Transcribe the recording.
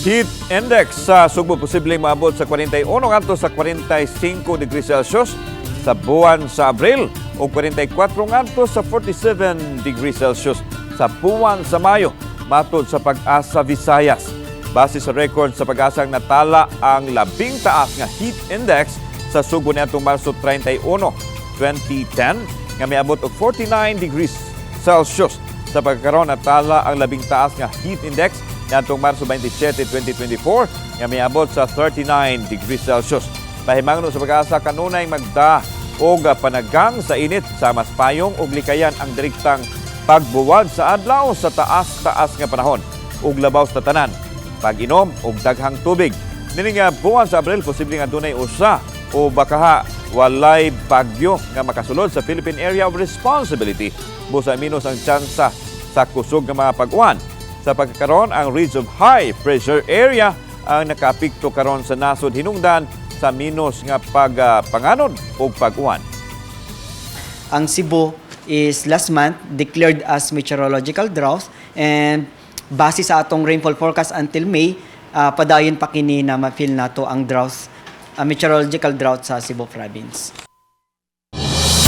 Heat index sa Sugbo posibleng maabot sa 41 ngadto sa 45 degrees Celsius sa buwan sa Abril o 44 ngadto sa 47 degrees Celsius sa buwan sa Mayo, matod sa Pag-asa Visayas. Base sa record sa Pag-asang natala ang labing taas nga heat index sa Sugbo niadtong Marso 31, 2010 nga miabot og 49 degrees Celsius. Sa pagkakaroon, natala ang labing taas nga heat index niadtong Marso 27, 2024 nga miabot sa 39 degrees Celsius. Pahimangno sa Pag-asa, kanunay magda og panagang sa init sa mas payong ug likayan ang direktang pagbuwad sa adlaw sa taas-taas nga panahon ug labaw sa tanan, pag-inom og daghang tubig. Niini nga buwan sa Abril, posible nga dunay usa o bakaha walay bagyo nga makasulod sa Philippine Area of Responsibility. Busa minus ang tsansa sa kusog nga mga pag-uwan. Sa pagkakaroon, ang ridge of high pressure area ang nakaapekto karon sa nasod hinungdan sa minus nga pagpanganod o pag-uwan. Ang Cebu is last month declared as meteorological drought and base sa atong rainfall forecast until May, padayon pa kini na ma-feel nato ang drought, meteorological drought sa Cebu Province.